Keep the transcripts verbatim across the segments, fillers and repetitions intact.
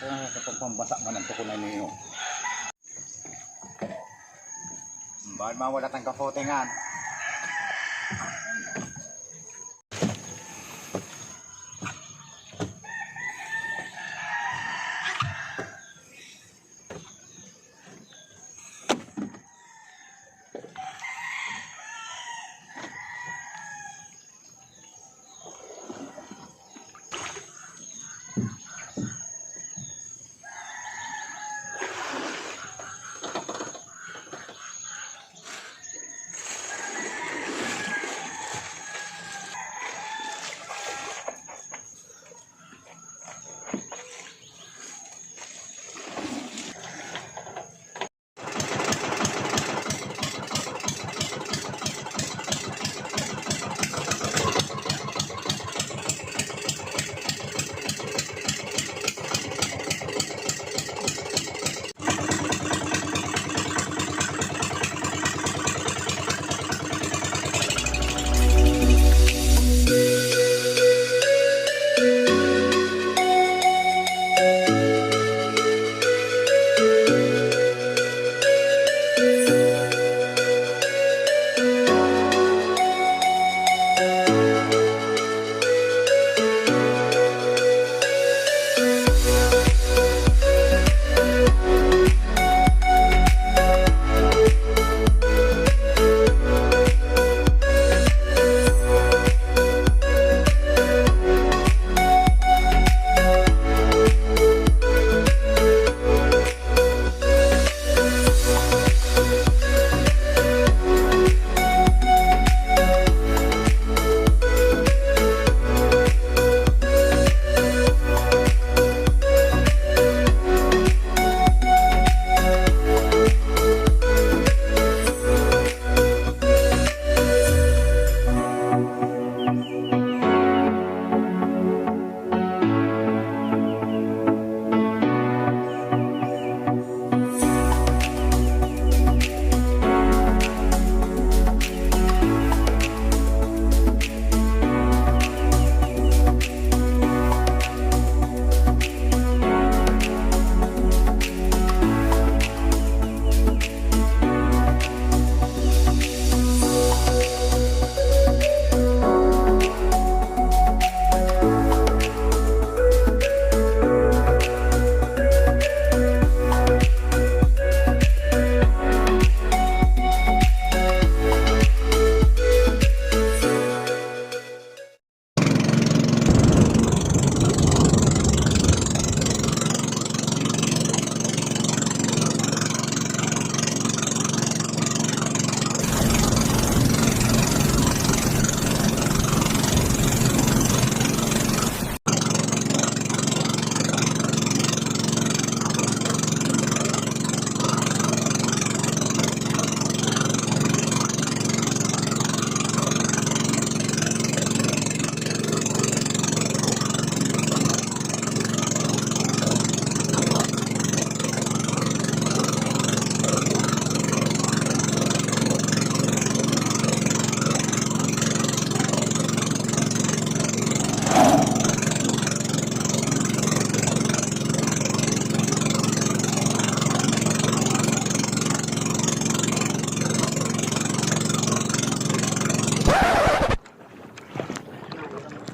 Ah, kapag pambasa man ang tukunan niyo. Bawal mawala tang kapote nga.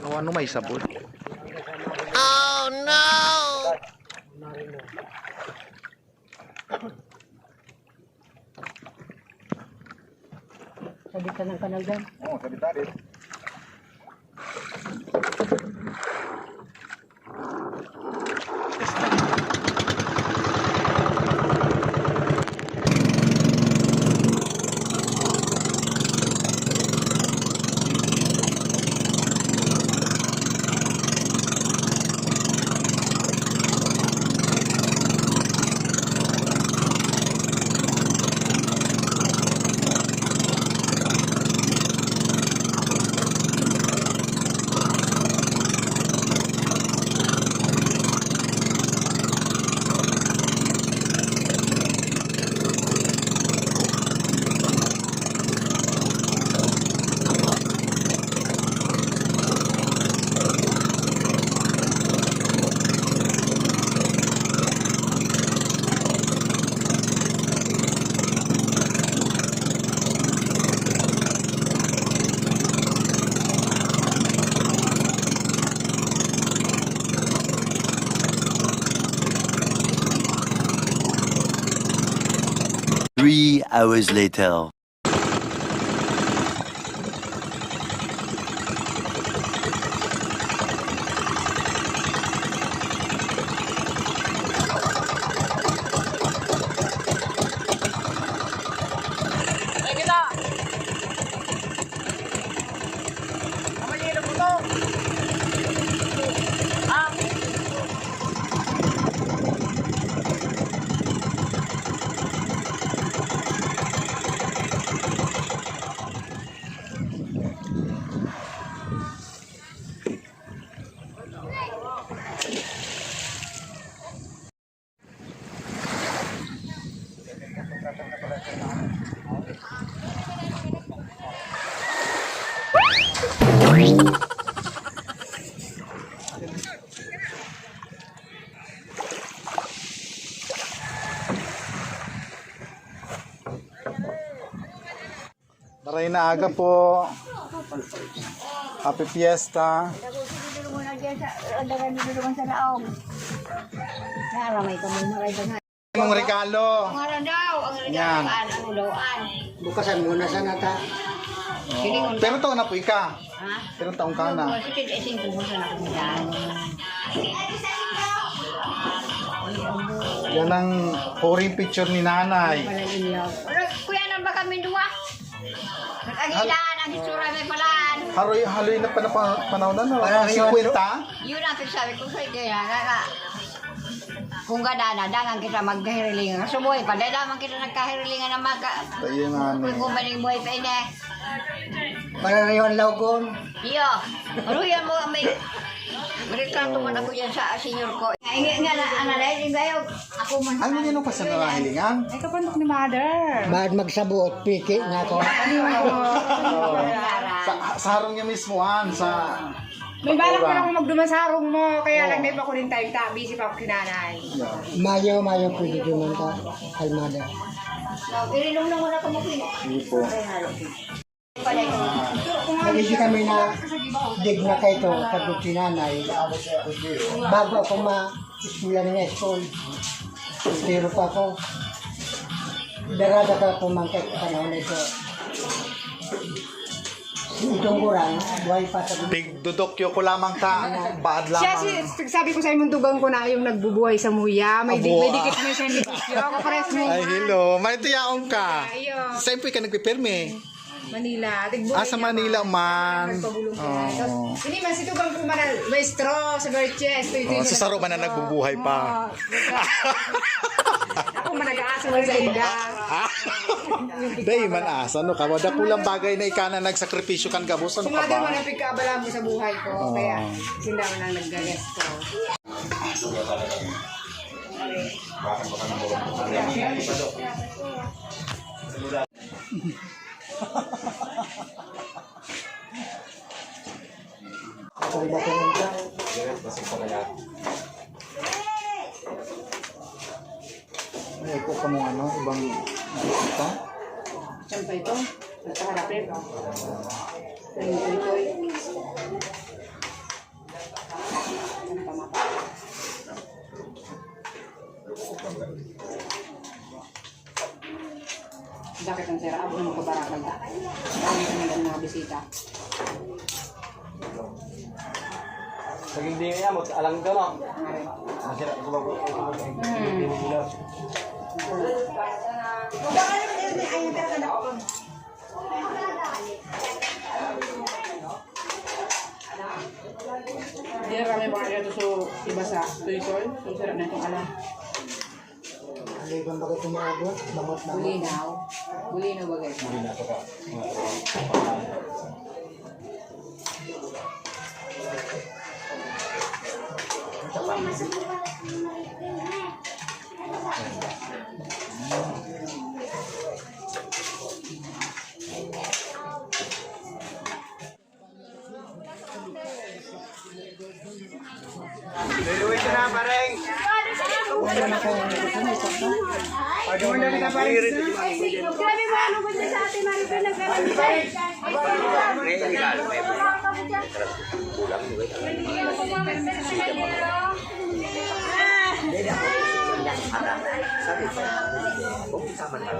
O, ano may sabot? Oh, no! Sabitan ng kanal dyan. Oo, sabitan din. Three hours later. Maray na aga po. Happy Fiesta. Dagko, didulungan na diyan sa, ang dagan didulungan sa laog. Naramay ka mo, maray ka na. Yung regalo. Ang araw daw, ang regalo, Yan. An, ano daw, an. Bukasan mo na sana ta. Sige, kung Pero to na po ika. Ha? Pero taong ka na. Ano, sige, eh, singko mo sana kung saan. Yan ang pouring picture ni nanay. Wala in love. Pero, kuya, nang baka may duwa? Nag-agilaan ang hitsura, may palaan. Haroy, haloy na pala pa, panahon na, no? Parang Singkwenta? Yun ang pagsabi ko sa'yo, kaya nga, nga. Kung gana na, dangan kita magkahirilingan. Sa buhay pa, dahil naman kita nagkahirilingan ng mga ka-, Ayun nga, kung no. Kung maning buhay pa ini. Parang yung laukon. Iyo. Ano yan mo, may retrato man ako dyan sa senior ko. Ay, nga, nga, na, ano na, yung gayo, ako man. Ano yan ang pasal na nahilingan? Ay, kapandok ni mother. Baad magsabuot, piki na ako. Sa, sa harong niya mismo, han, sa May balak pa Kapura. Lang akong magduman sa harong mo, kaya Oo. Lang di pa ko rin time ta, busy pa ako kinanay. Yeah. Mayo, mayo, pwede duman ta, Almada. Irinong na muna ko mo, Pino. Sige po. Ay, halo. Nag-isi kami na dig na kayo to, pag sinanay. Bago ako ma-, eskwela nga school. Pero pa ako, darada ka pumangkit sa panahon na ito. Si Idong Gurang, buhay pa sa Pigdudokyo ko lamang ta, ano, baad Siya lamang. Si, sabi ko sa imong dugang ko na yung nagbubuhay sa muya. May di-, Abo, may ah. Dikit mo siya ni Bisyo. Ako pares mo. Ay, hello. May tuyaon ka. Ayo. Saan po ka nagpipirmi? Manila. Tigbo Ah, sa niya Manila pa. Man. Nagpabulong ka. Oo. Tapos, hindi man, si Tugang po man, maestro sa Verches. Ito, ito, Oh, ito, sa Saro man na ito. Nagbubuhay pa. Oo. Ako man, nag-aasa man sa Inda. Ah. Day, man asa, no? Kawa, dakulang bagay na ika na nagsakripisyo kan gabos, ano ka Sumada ba? Man ang pagkaabala mo sa buhay ko. Oo. Kaya, sila man ang naggagas ko. Ay, po ka mo, ano, ibang bisita? Siyempre ito, nagkaharapin. Ang ito, Bakit ang sira? Abo na magkabarakal ta. Dami na naman ang mga bisita. Naging di niya, mag-alang ka, no? Masira ko ba? Hmm. Diyan kami mga ito, so, iba sa Tuisoy, so, sira na itong alam. Ang ibang bagay ito mga abot, bangot na Bulinaw. Bulinaw bagay. Luwi ka na, pareng. Grabe mo, ano ba sa Ate Maribel, nagkaroon? Sabi ko, Kung tama na.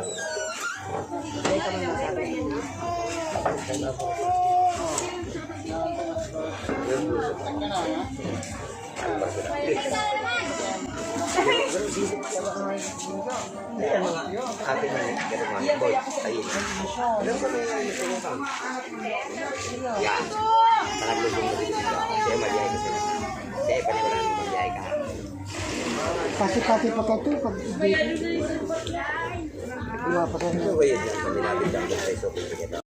Ayan, mga ate na ni Jeremiah. Boy, ayun. Alam ko na yung ito mo, yan. Talagang gusto mo dito. Kaya mag-iay ka sila. Kaya pala wala nang mag-iay ka. Pati-pati pa ka ito, pag Wala pa rin. Ito ba yun yung sabi natin, yung sa iso, kung sige na.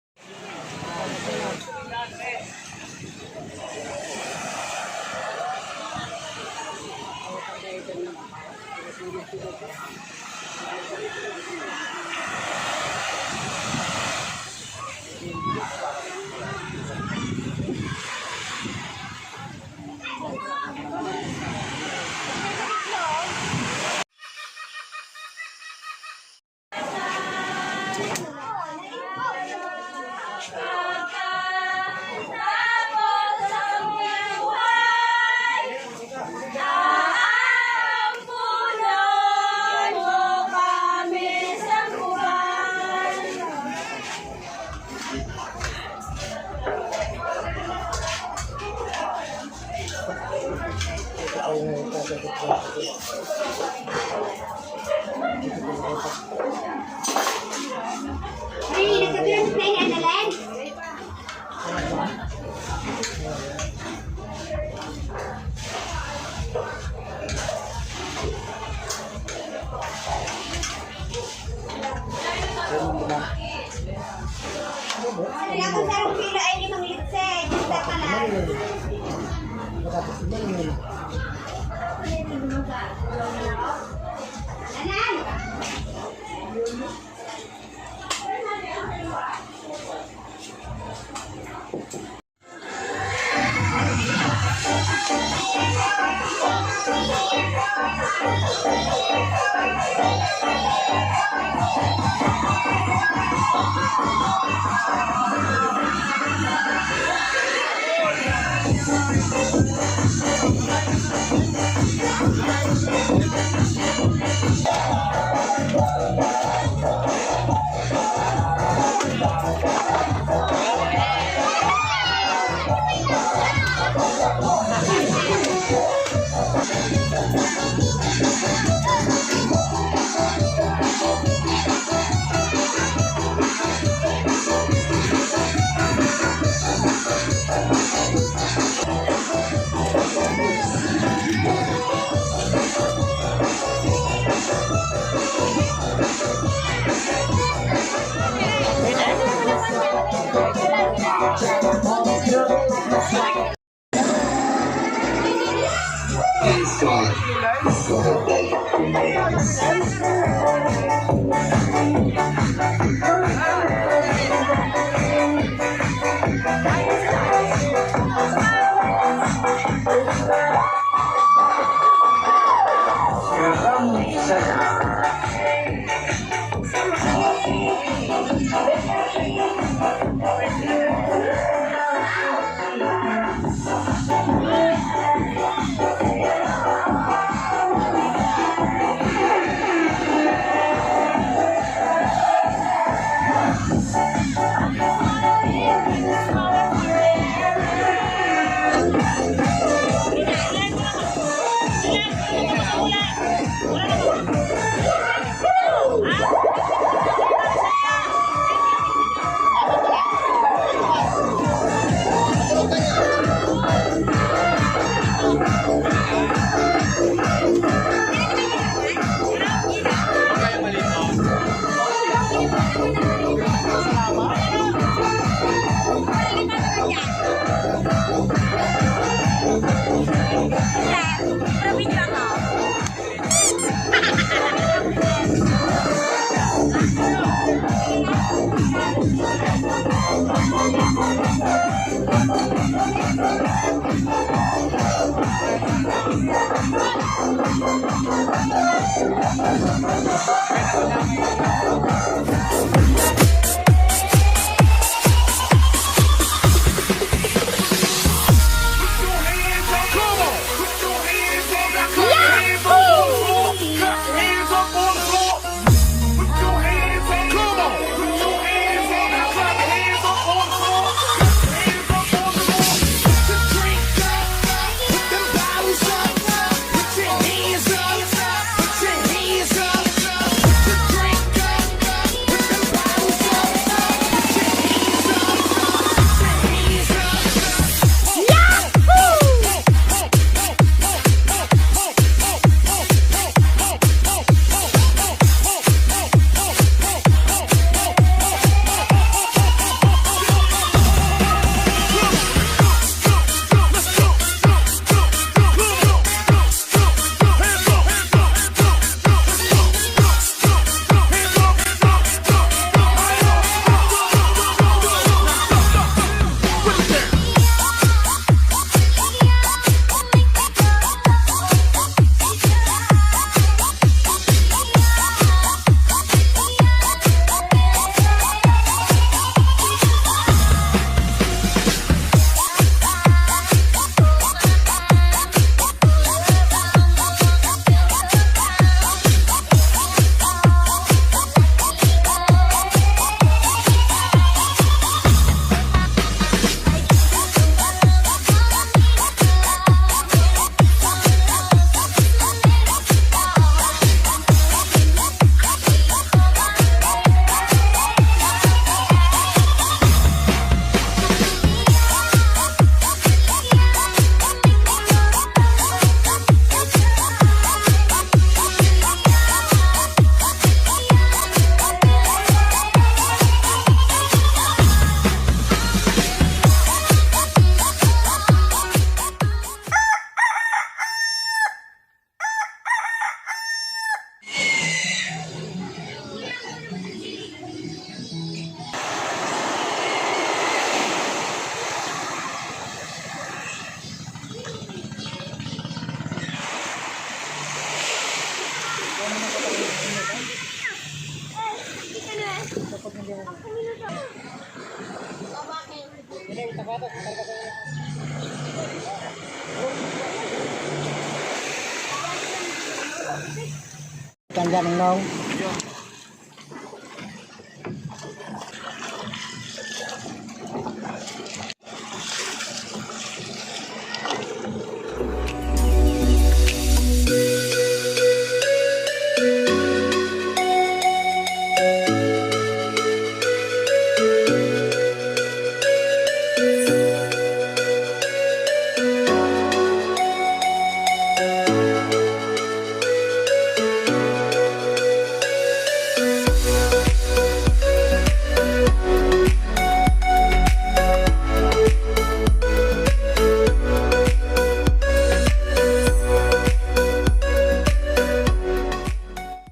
Ay, nagkatuloy sa kanya, Annalyn? Kaya kung sarong kilo ay limang litse, gusto ka lang. Anan? Tanda ng naong.